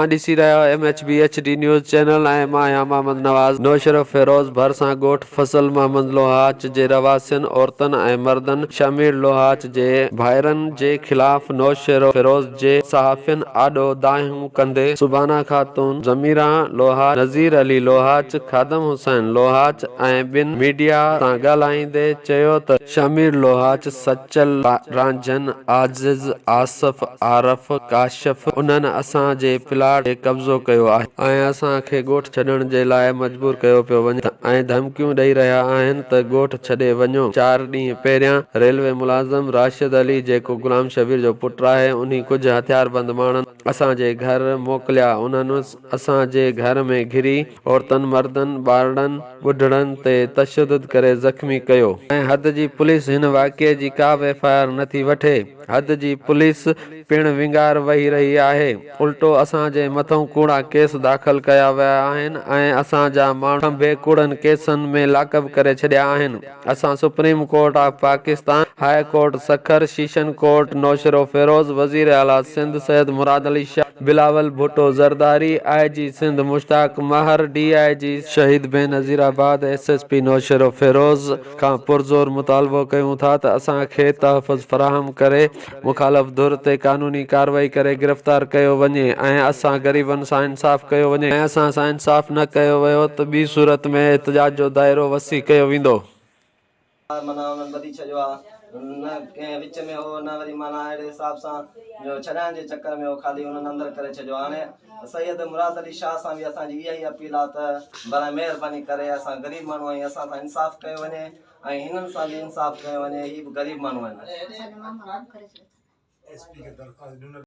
اوهان ڏسي رهيا آهيو M H B H D news channel ۽ مان آهيان محمد نواز. نوشهروفيروز ڀرسان ڳوٺ فضل محمد لوهاچ جي رهواسين عورتن ۽ مردن شهمير لوهاچ جي ڀائرن جي خلاف نوشهروفيروز جي صحافين آڏو دانهون ڪندي سبحانه خاتون، ضميران لوهاچ، نذير علي لوهاچ، خادم حسين لوهاچ ۽ ٻين ميڊيا سان ڳالهائيندي چيو ته شهمير لوهاچ، سچل، رانجهن، عاجز، آصف، عارف، ڪاشف انهن اسان جي پلاٽ تي قبضو ڪيو آهي. ۽ اسان کي ڳوٺ ڇڏڻ جي لاء مجبور ڪيو پيو وڃي ۽ ڌمڪيون ڏئي رهيا آهن ته ڳوٺ ڇڏي وڃو. چار ڏينهن پهريان ريلوي ملازم راشد علي جيڪو غلام شبير جو پٽ آهي انهي ڪجهه هٿياربند ماڻهن اسان جي گهر موڪليا انهن اسان جي گهر ۾ گهري عورتن، مردن، ٻارڙن، ٻڍڙن تي تشدد ڪري زخمي ڪيو. ۽ حد جي پوليس هن واقعي جي ڪا به ايف I R نه ٿي وٺي. حد جي پوليس پڻ ونگار وهي رهي آهي. الٽو اسان جي مٿئون ڪوڙا ڪيس داخل ڪيا ويا آهن ۽ اسان جا ماڻهو کنڀي ڪوڙن ڪيسن ۾ لاڪپ ڪري ڇڏيا آهن. اسان supreme court of Pakistan, high court Sukkur, session court Naushahro Feroze, وزير اعليٰ سنڌ سيد مراد علي شاهه، بلاول ڀٽو زرداري، آء جي سنڌ مشتاق مهر، ڊي I جي شهيد Benazirabad, S S P Naushahro Feroze کان پرزور مطالبو ڪيون ٿا ته اسان کي تحفظ فراهم ڪري مخالف ڌر تي قانوني ڪارروائي ڪري گرفتار ڪيو وڃي ۽ اسان غريبن سان انصاف ڪيو وڃي ۽ اسان سان انصاف نه ڪيو ويو ته ٻي صورت ۾ احتجاج جو دائرو وسيع ڪيو ويندو. معنيٰ انهن ٻڌي ڇڏيو آ نه ڪنهن وچ ۾ هو نه وري معنيٰ اهڙي حساب سان جو ڇڏائڻ جي چڪر ۾ هو خالي انهن اندر ڪري ڇڏيو هاڻي سيد مراد علي شاهه سان به اسان جي اها ئي اپيل آ ته براء مهرباني ڪري اسان غريب ماڻهو آهيون اسان سان انصاف ڪيو وڃي ۽ هنن سان به انصاف ڪيو وڃي هي به غريب ماڻهو آهن.